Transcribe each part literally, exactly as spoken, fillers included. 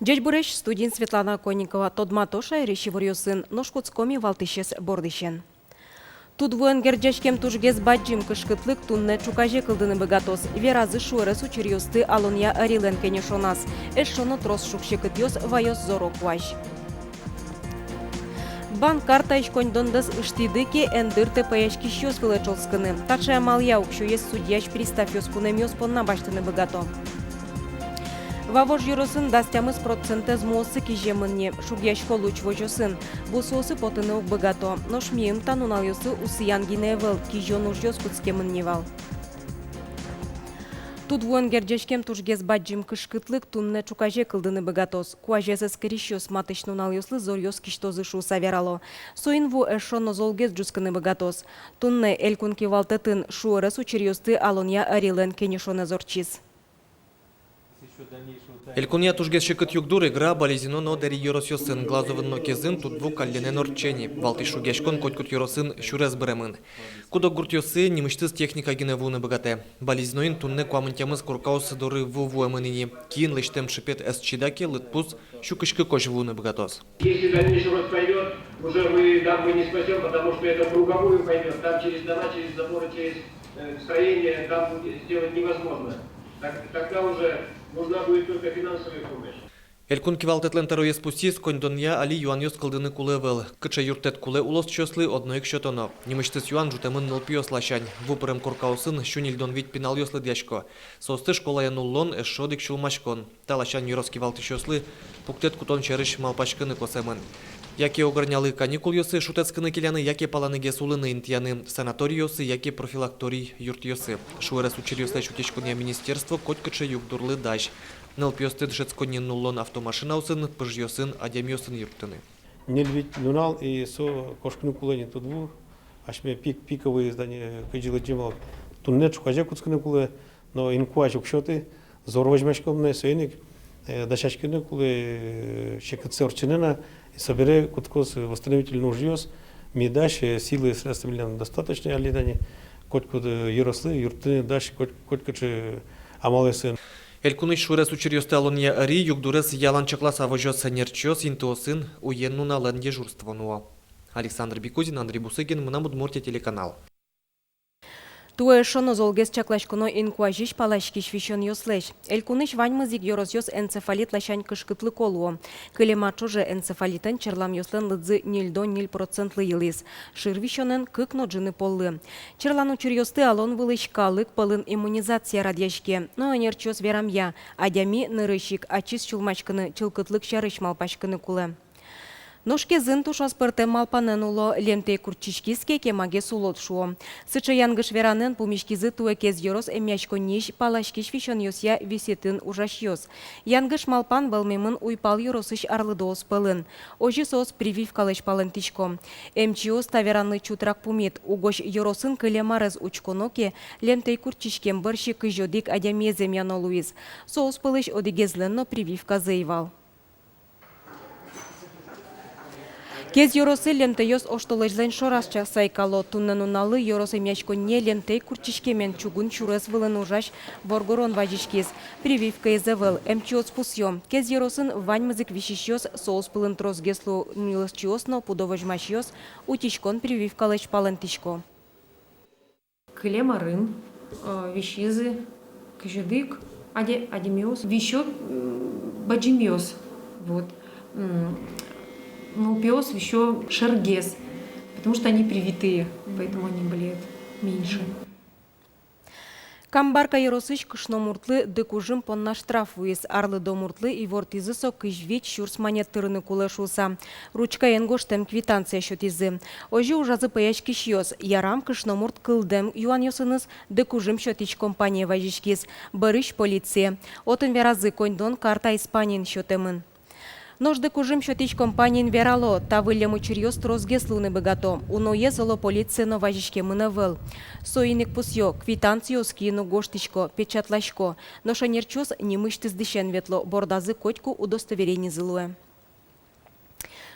Ӟечбуресь! Студиын Светлана Конникова. Тодмато шаерысь иворъёсын. Нош кутском валтӥсез бордысен. Тудвуэн герӟаськем тужгес бадӟым кышкытлык туннэ ӵуказе кылдыны быгатоз. Веразы шуэрес учыръёсты алонъя ӧрилэн кенешоназ. Эшшо но трос шуг-секытъёс ваёз зоро куазь. Банк картаысь коньдондэс ыштӥды ке, эн дыртэ пӧяськисьёс вылэ ӵошатскыны. Таӵе амалъя уксёез судьясь приставъёс пунэмъёс понна басьтыны быгато. Вавож ёросын дас тямыс процентэз муосы киземын ни. Шугъясько луч возьёсын. Бусыосы потыны уг быгато. Нош миым та нуналъёсы усыян гинэ ӧвӧл, кизён ужъёс кутскемын ни вал. Тудвуэн герӟаськем тужгес бадӟым кышкытлык туннэ ӵуказе кылдыны быгатоз. Куазез эскерисьёс матысь нуналъёслы зоръёс кисьтозы шуыса верало. Соин ву эшшо но золгес ӝутскыны быгатоз. Туннэ Элькун кивалтэтын шуэрес учыръёсты алонъя ӧрилэн кенешонэз ортчиз. Элькунъя тужгес секыт югдур Игра, Балезино но Дэри ёросъёсын. Глазовын но Кезын тудву калленэн ортче ни. Валтӥсь шугъяськон котькуд ёросын сюрес быремын. Куд-ог гуртъёсы нимысьтыз техника гинэ вуыны быгатэ. Балезиноын туннэ куамын тямыс коркаос доры ву вуэмын ини. Киын лэсьтэм шыпет ӧз чида ке, лыдпус сю кызь кыкозь вуыны быгатоз. Если дальнейший рост пойдёт, уже мы дамбы не спасём, потому что это в круговую пойдёт. Там через дома, через заборы, через, э, строения дамбу де-, сделать невозможно. Так, тогда уже нужна будет только финансовая помощь. Элькун кивалтэтлэн тӧроез пусйиз, коньдонъя али юанъёс кылдыны кулэ ӧвӧл. Кыӵе юрттэт кулэ улосчиослы, одно ик сётоно. Нимысьтыз юан ӝутэмын нылпиос ласянь. Ву пырем коркаосын сю ньыльдон вить пиналъёс лыдъясько. Соосты школае нуллон, эшшо одӥг сюлмаськон. Та ласянь ёрос кивалтӥсьёслы пуктэт кутон сярысь малпаськыны косэмын. Яке огорнялы каникулъёсы шутэтскыны келяны, яке паланыгес улыны интыяны санаторийёсы яке профилакторий юртъёсы. Шуэрес учыръёслэсь утиськонъя министерство котькыӵе югдурлы дась. Нылпиосты дышетсконнин нуллон автомашинаосын, пыжъёсын, адямиосын юрттыны. Ньыль-вить нунал и со кошкыны кулэ ни тудву, асьме пик, пиковые здания, кызьы лыдӟем вал, туннэ ӵуказе кутскыны кулэ, но инкуазь уг сёты, зор возьмаськом на, соин ик, э, дасяськыны кулэ, э, секытсэ ортчыны на, и собере кутскоз восстановительный ужъёс, ми дась, э, силы и средств милям достаточно али, тани котькуд, э, ёрослы юрттыны дась коть, котькыӵе амалъёсын. Элькунысь шуэрес учыръёсты алонъя ӧри югдурез ялан чакласа возёз. Ӧнерчиос интыосын уен-нуналэн дежурство нуо. Александр Бекузин, Андрей Бусыгин, «Мынам Удмуртие» телеканал. Туэ эшшо но золгес чакласьконо инкуазьысь паласькись висёнъёслэсь. Элькунысь ваньмыз ик ёросъёс энцефалит ласянь кышкытлыко луо. Кылем ар ӵоже энцефалитэн черламъёслэн лыдзы ньыльдон ньыль процентлы йылӥз. Шыр висёнэн кык но ӝыны поллы. Черлан учыръёсты алон вылысь калык пӧлын иммунизация радъяське. Но ӧнерчиос верамъя, адями нырысь ик ачиз сюлмаськыны, чылкытлык сярысь малпаськыны кулэ. Нош Кезын туж аспӧртэм малпанэн уло: лемтэй куртчиськиз ке, кемагес улод, шуо. Сыӵе янгыш веранэн пумиськизы туэ Кез ёрос эмъяськонниысь паласькись висёнъёсъя висэтын ужасьёс. Янгыш малпан вӧлмемын уйпал ёросысь арлыдоос пӧлын. Озьы соос прививкалэсь палэнтӥсько. Эмчиос та веранлы чутрак пумит. Угось ёросын кылем арез учконо ке, лемтэй куртчиськем бӧрсьы кызь одӥг адямиез эмъяно луиз. Соос пӧлысь одӥгезлэн но прививказы ӧй вал. Кез ёросы лемтэйёс оштолэзьлэн шораз сайкало. Туннэ нуналлы ёрос эмъяськонние лемтэй куртчиськемен чугун сюрес вылын ужась воргорон вазиськиз. Прививкаез ӧвӧл. Эмчиос пусъё: Кез ёросын ваньмыз ик висисьёс, соос пӧлын тросгес луо нюлэсчиос но пудо возьмасьёс, утиськон прививкалэсь палэнтӥсько. Кылем арын, э, висизы кызь одӥг аде-, адямиос, висё, м, бадӟымъёс, вот. М, нылпиос висё шергес, потому что они привитые, поэтому они болеют меньше. Камбарка ёросысь кышномуртлы дыкужым понна штраф вуиз. Арлыдо муртлы ивортӥзы со, кызь вить сюрс манет тырыны кулэ шуыса. Ручкаен гожтэм квитанция сётӥзы. Озьы ужазы пӧяськисьёс. Ярам, кышномурт кылдэм юанъёсыныз дыкужым сётӥсь компание вазиськиз. Бӧрысь полицие. Отын веразы, коньдон карта Испаниын сётэмын. Нош дыкужым сётӥсь компаниын верало: та выллем учыръёс тросгес луыны быгато. Уноез, оло, полицие но вазиськемын ӧвӧл. Соин ик пусъё: квитанциос киын уг гожтӥсько, печатласько. Нош ӧнерчиос нимысьтыз дӥсен ветло, бордазы котьку удостоверенизы луэ.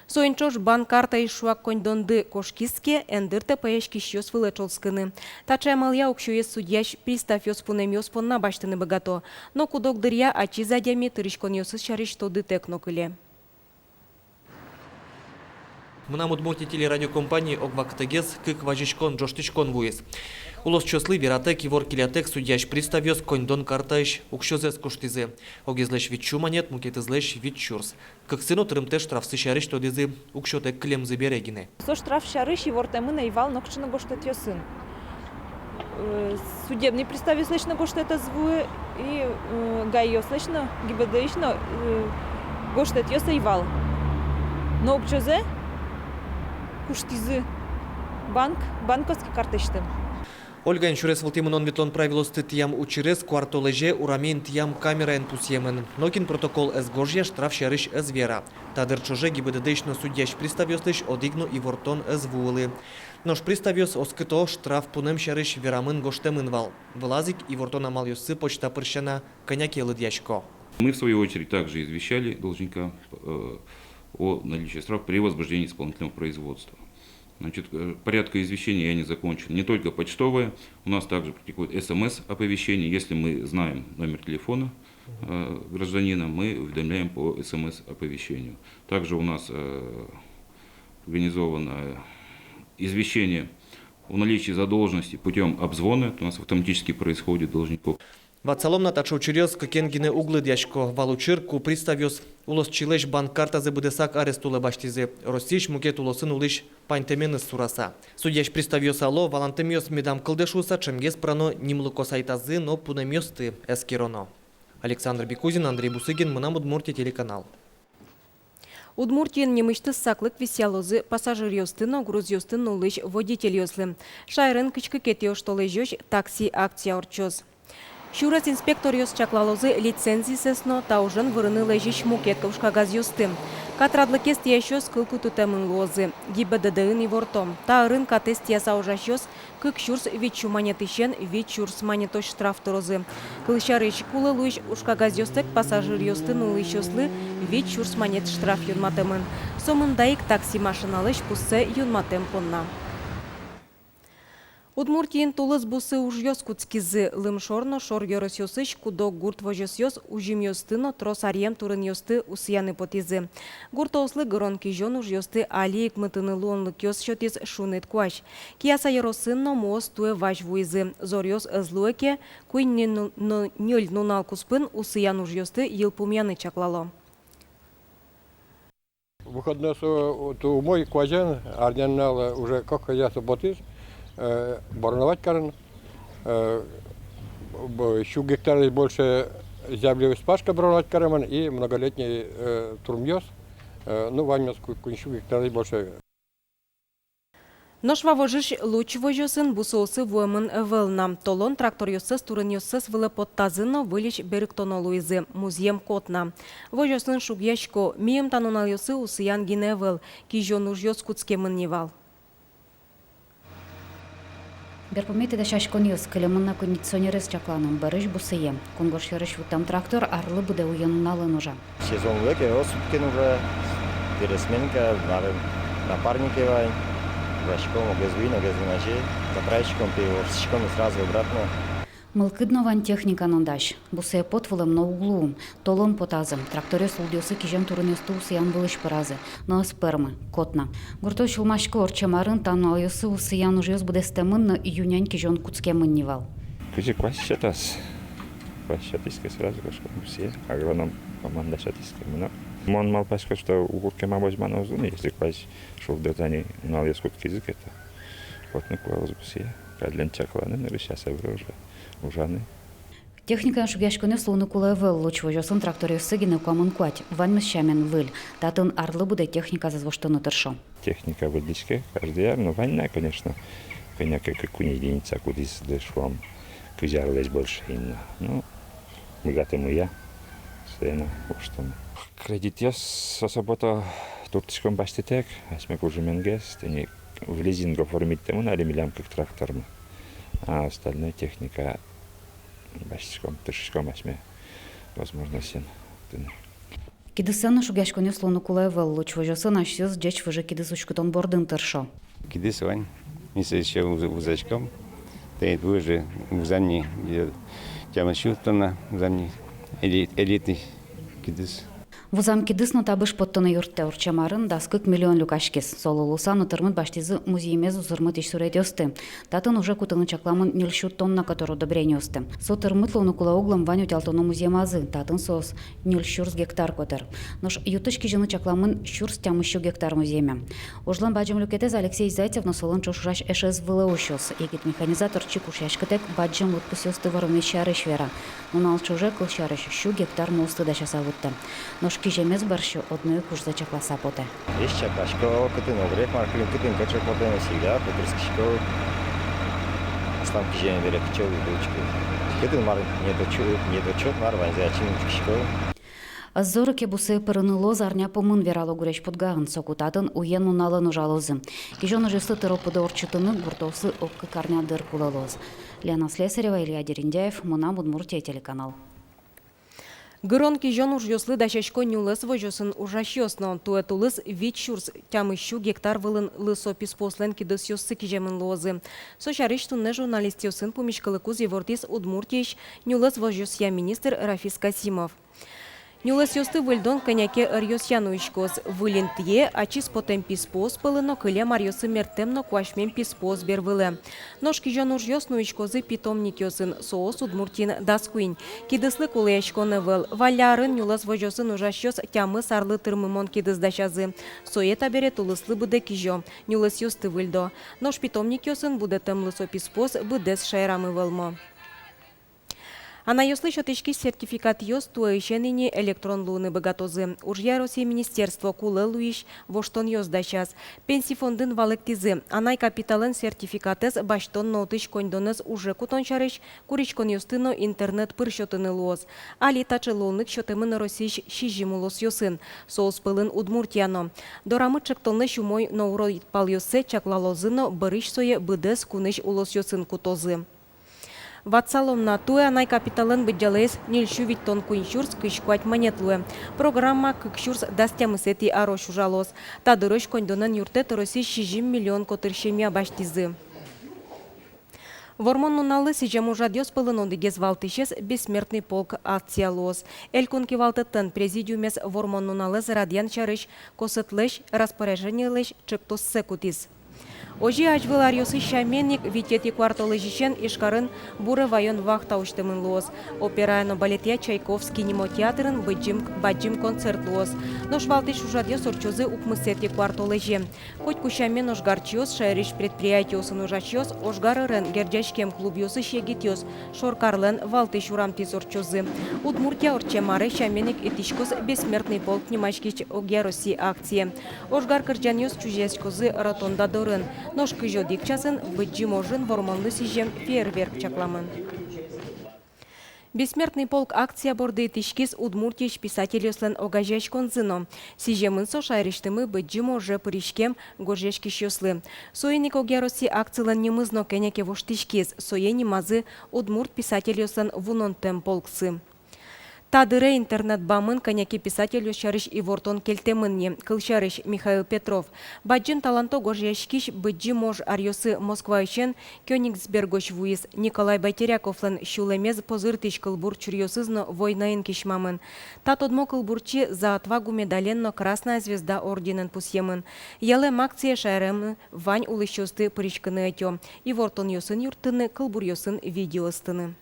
Соин ӵош банк картаысь шуак коньдонды кошкиз ке, эн дыртэ пӧяськисьёс вылэ ӵолскыны. Таӵе амалъя уксёез судьясь приставъёс пунэмъёс понна басьтыны быгато. Но куд-ог дыръя ачиз адями тыриськонъёсыз сярысь тодытэк но кыле. «Мынам Удмуртие» телерадиокомпание ог вакытэгес кык вазиськон-ӝожтӥськон вуиз. Улосчиослы вератэк, ивор келятэк судьясь приставъёс коньдон картаысь уксёзэс куштӥзы. Огезлэсь вить сю манет, мукетызлэсь вить сюрс. Кыксы но тырымтэ штрафсы сярысь тодӥзы уксётэк кылемзы бере гинэ. Со штраф сярысь ивортэмын ӧй вал нокыӵе но гожтэтъёсын. Э, судебный приставъёслэсь но гожтэт ӧз вуы, и, э, ГАИ-ёслэсь но, ГИБДД-ысь но, э, гожтэтъёс ӧй вал. Но уксёзэ куштӥзы банк, банковский картаысьтым. Ольгаен сюрес вылтӥ мынон-ветлон правилоосты тӥям учырез куартолэзе ураме интыям камераен пусъемын. Нокин протокол ӧз гожъя, штраф сярысь ӧз вера. Та дыр ӵоже ГИБДД-ысь но судьясь приставъёслэсь одӥг но ивортон ӧз вуылы. Нош приставъёс оскыто: штраф пунэм сярысь верамын гожтэмын вал. Вылаз ик ивортон амалъёссы почта пыр сяна кӧня ке лыдъясько. Мы, в свою очередь, также извещали должника, э, о наличии штрафа при возбуждении исполнительного производства. Значит, э, порядка извещения я не закончил. Не только почтовое, у нас также практикуют СМС-оповещение. Если мы знаем номер телефона, э, гражданина, мы уведомляем по СМС-оповещению. Также у нас, э, организовано извещение о наличии задолженности путём обзвона. Это у нас автоматически происходит должнику. Ватсалом на, таӵе учыръёс кыкен гинэ уг лыдъясько. Вал учыр, ку приставъёс улосчилэсь банк картазэ быдэсак арест улэ басьтӥзы, Россиысь мукет улосын улӥсь паньтэменыз сураса. Судьясь приставъёс ало, валантэмъёс медам кылдэ шуыса, ӵемгес пырано нимлыко сайтазы но пунэмъёсты эскероно. Александр Бекузин, Андрей Бусыгин, «Мынам Удмуртие» телеканал. Удмуртиын нимысьтыз саклык висъялозы пассажиръёсты но грузъёсты нуллӥсь водительёслы. Шаерын кызь кыкетӥ оштолэзёзь такси акция ортчоз. Сюрес инспекторъёс чаклалозы лицензисэс но та ужен вырыны лэзись мукет ужкагазъёсты. Катрадлыкез тӥясьёс кыл кутытэмын луозы. ГИБДД-ын иворто: та ырын катэз тӥяса ужасьёс кык сюрс вить сю манетысен вить сюрс манетозь штраф тырозы. Кылсярысь, кулэ луись ужкагазъёстэк пассажиръёсты нуллӥсьёслы вить сюрс манет штраф юнматэмын. Со мында ик такси машиналэсь пуссэ юнматэм понна. Удмуртиын тулыс бусы ужъёс кутскизы. Лымшор но шор ёросъёсысь куд-ог гурт возёсъёс узьымъёсты но трос аръем турынъёсты усыяны потӥзы. Гуртоослы гырон-кизён ужъёсты али ик мытыны луонлыкъёс сётӥз шуныт куазь. Кияса ёросын но муос туэ вазь вуизы. Зоръёс ӧз луэ ке, куинь-ньыль ну-, но-, ньыль нунал куспын усыян ужъёсты йылпумъяны чаклало. Выходной со, вот, умой куазен, арня нунал уже кык хозяйство потӥз, э, бороновать карыны, э, б-, сю гектарысь больше зябливой вспашка бороновать каремын и многолетний, э, турмъёс, э, ну, ваньмыз ку-, куинь сю гектарысь больше. Нош Вавожысь Луч возёсын бусыосы вуэмын ӧвӧл на. Толон тракторъёссэс турынъёссэс вылэ поттазы но выльысь берыктоно луизы, музъем кот на. Возёсын шугъясько: миым та нуналъёсы усыян гинэ ӧвӧл, кизён ужъёс кутскемын ни вал. Берпуметӥ дасяськонъёс, кылемын на кондиционерез чакланы, бӧрысь бусые. Кунгож сьӧрысь вуттэм трактор арлы быдэ уен-нуналын ужа. Сезон луэ ке, о, суткаен ужа, пересменка, нарын напарнике вань, ужаськом, огез вуи но, огез вуи на, заправитьчиськом, переворсиськом и сразу обратно. Мылкыд но вань, техника но дась. Бусые пот вылэм но уг луы. Толон потазы. Тракторъёс улдыосы кизён турынъёсты усыян вылысь пыразы. Но ӧз пӧрмы. Кот на. Гуртоос сюлмасько: ортчем арын та нуналъёсы усыян ужъёс быдэстэмын но июнянь кизён кутскемын ни вал. Кызьы куазь сётаз. Куазь сётӥз ке, сразу кошком бусые. Агроном команда сётӥз ке, мыно. Мон малпасько, что уг кема возьмано уз луы ни, если куазь шулдыр тани нуналъёс кутскизы ке, то потыны кулэ луоз бусые. Каллен чакланы, нырысь асьсэ выро уже ужаны. Техникаен шугъяськонъёс луыны кулэ ӧвӧл. Луч возёсын тракторъёссы гинэ куамын куать. Ваньмыз сямен выль. Татын арлы быдэ техниказэс воштыны тыршо. Техника выльдӥське каждый ар, но вань на, конечно, кӧня ке кык-куинь единица, кудӥзлы, шуом, кызь арлэсь больше ини на. Ну, быгатомы-а, сое на воштоно. Кредитъёс особо-то туртӥськом басьтытэк, асьме кужыменгес, тӥни в лизинг оформить тэмын али милям кык трактормы. А остальной техника басьтӥськом, тыршиськом асьме возможностен тыны. Кидысэн но шугъяськонъёс луыны кулэ ӧвӧл. Луч возёсын асьсэос ӟеч выжы кидыс уськытон бордын тыршо. Кидыс вань, ми сое ещё вуз-, вузаськом. Тани выжы вузам ни, э, тямыс сю тонна вузам ни, эли-, элитный кидыс. Вузам кидыс но табыш поттыны юрттэ. Ортчем арын дас кык миллион люкаськиз. Солы луыса но тырмыт басьтӥзы музъемез узырмытӥсь суретъёсты. Татын уже кутыны чакламын ньыль сю тонна котыр удобрениосты. Со тырмыт луыны кулэ оглом вань утялтоно музъемазы. Татын соос ньыль сюрс гектар котыр. Нош ю-тысь кизьыны чакламын сюрс тямыс сю гектар музъеме. Ужлэн бадӟым люкетэз Алексей Зайцев но солэн ӵош ужась эшез вылэ усёз. Егит механизатор чик ушъяськытэк бадӟым лыдпусъёсты вормемез сярысь вера. Нунал ӵоже, кылсярысь, сю гектар муосты дасяса вуттэ. Нош киземез бӧрсьы одно ик ужзэ чакласа потэ. Весь чакласько, кытын огрех мар, кытын, кытын кыӵе потэ, но всегда котырскисько. Аслам киземе бере кыӵе луэ, учко. Кытын мар недочёт, недочёт мар вань, зачем учкисько. Ӧз зоры ке, бусые пырыны луоз арня пумын, верало гурезь Пудгаын. Соку татын уен-нуналын ужалозы. Кизён ужъёсты тыро-пыдо ортчытыны гуртоослы ог-кык арня дыр кулэ луоз. Лена Слесарева, Илья Дерендяев, «Мынам Удмуртие» телеканал. Гырон-кизён ужъёслы дасясько нюлэс возёсын ужасьёс но. Туэ тулыс вить сюрс тямыс сю гектар вылын лысо писпуослэн кидысъёссы киземын луозы. Со сярысь туннэ журналистъёсын пумиськылыкуз ивортӥз Удмуртиысь нюлэс возёсъя министр Рафис Касимов. Нюлэсъёсты выльдон кӧня ке ӧръёсъя нуиськоз. Выль интые, ачиз потэм писпуос пӧлы но кылем аръёсы мерттэм но куасьмем писпуос бервылэ. Нош кизён ужъёс нуиськозы питомникъёсын, соос Удмуртиын дас куинь. Кидыслы кулэяськон ӧвӧл. Валля арын нюлэс возёсын ужасьёс тямыс арлы тырмымон кидыс дасязы. Сое табере тулыслы быдэ кизё, нюлэсъёсты выльдо. Нош питомникъёсын будэтэм лысо писпуос быдэс шаерамы вӧлмо. Анайёслы сётӥськись сертификатъёс туэысен ини электрон луыны быгатозы. Ужъя Россия министерство кулэ луись воштонъёс дасяз. Пенси фондын валэктӥзы, анай капиталэн сертификатэз басьтон но отысь коньдонэз уже кутон сярысь куриськонъёсты но интернет пыр сётыны луоз. Али таӵе луонлык сётэмын Россиысь сизьым улосъёсын, соос пӧлын Удмуртия но. Дорамы ӵектонлэсь умой но урод йӧтпалъёссэ чаклалозы но бӧрысь сое быдэс кунысь улосъёсын кутозы. Ватсалом на, туэ анай капиталэн быдӟалаез ньыль сю витьтон куинь сюрс кызь куать манет луэ. Программа кык сюрс дас тямысэтӥ арозь ужалоз. Та дырозь коньдонэн юрттэт Россиысь сизьым миллион котыр семья басьтӥзы. Вормон нуналлы сӥзем ужрадъёс пӧлын одӥгез валтӥсез «Бессмертный полк» акция луоз. Элькун кивалтэтлэн президиумез Вормон нуналэз радъян сярысь косэтлэсь распоряженилэсь ӵектоссэ кутӥз. Озьы азьвыл аръёсы сямен ик витетӥ куартолэзьысен Ижкарын буре ваён вахта усьтэмын луоз. Операя но балетъя Чайковский нимо театрын бадӟым, бадӟым концерт луоз. Нош валтӥсь ужрадъёс ортчозы укмысэтӥ куартолэзе. Котьку сямен ожгарчиос, шаерысь предприятиосын ужасьёс, ожгарырен герӟаськем клубъёсысь егитъёс, шоркарлэн валтӥсь урамтӥз ортчозы. Удмуртия ортчем аре сямен ик итӥськоз «Бессмертный полк» нимаськись огъя Россия акцие. Ожгар кырӟанъёс чузъяськозы ротонда дорын, нош кызь одӥг часын Быдӟым ожын Вормонлы сӥзем фейерверк чакламын. «Бессмертный полк» акция борды итӥськиз Удмуртиысь писательёслэн огазеяськонзы но. Сӥземын со шаерысьтымы Быдӟым оже пыриськем гожъяськисьёслы. Соин ик огъя Россия акцилэн нимыз но кӧня ке воштӥськиз, сое нимазы «Удмурт писательёслэн вунонтэм полксы». Та дыре интернет бамын кӧня ке писательёс сярысь ивортон кельтэмын ни. Кылсярысь, Михаил Петров, бадӟым таланто гожъяськись, Быдӟым ож аръёсы Москваысен Кёнигсбергозь вуиз. Николай Байтеряковлэн сюлэмез позыртӥсь кылбур чуръёсыз но войнаын кисьмамын. Та тодмо кылбурчи «За отвагу» медален но «Красная звезда» орденэн пусъемын. Ялэм акцие шаерамы вань улӥсьёсты пыриськыны ӧтё: ивортонъёсын юрттыны, кылбуръёсын видео ыстыны.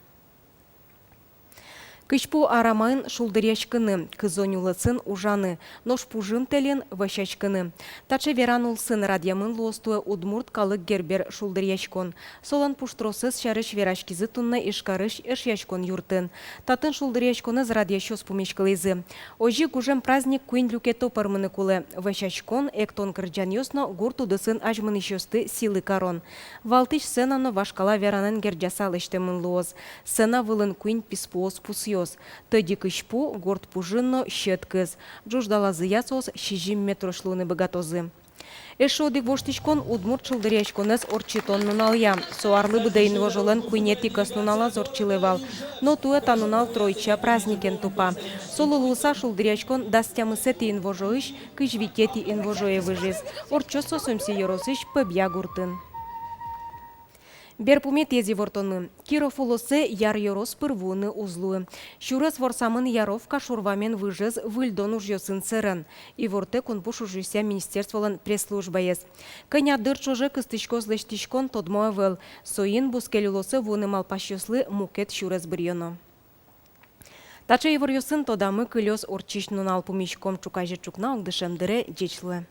Кызьпу арамаын шулдыръяськыны, кызонь улосын ужаны, нош пужым тэльын вӧсяськыны. Таӵе веран улсын радъямын луоз туэ удмурт калык Гербер шулдыръяськон. Солэн пуштросэз сярысь вераськизы туннэ Ижкарысь Эшъяськон юртын. Татын шулдыръяськонэз радъясьёс пумиськылӥзы. Озьы гужем праздник куинь люкето пӧрмыны кулэ: вӧсяськон, эктон-кырӟанъёс но гурт удысын азьмынӥсьёсты сӥлы карон. Валтӥсь сцена но вашкала веранэн герӟаса лэсьтэмын луоз. Сцена вылын куинь писпуос пусъёс: тӧдьы кызьпу, горд пужы но сьӧд кыз. Ӝуждалазыя соос сизьым метрозь луыны быгатозы. Эшшо одӥг воштӥськон — удмурт шулдыръяськонэз ортчытон нуналъя. Со арлы быдэ инвожолэн куинетӥ кӧснуналаз ортчылэ вал. Но туэ та нунал Тройча праздникен тупа. Солы луыса шулдыръяськон дас тямысэтӥ инвожоысь кызь витетӥ инвожое выжиз. Ортчоз со Сюмси ёросысь Пӧбъя гуртын. Берпуметӥез ивортонмы. Киров улосэ Яр ёрос пыр вуыны уз луы. Сюрес ворсамын Яровка шур вамен выжез выльдон ужъёсын сэрен. Ивортэ кунпуш ужъёсъя министерстволэн пресс-службаез. Кӧня дыр ӵоже кыстӥськоз лэсьтӥськон, тодмо ӧвӧл. Соин бускель улосэ вуыны малпасьёслы мукет сюрес быръёно. Таӵе иворъёсын тодамы кылёз ортчись нунал пумиськом ӵуказе ӵукна огдышем дыре. Ӟеч луэ.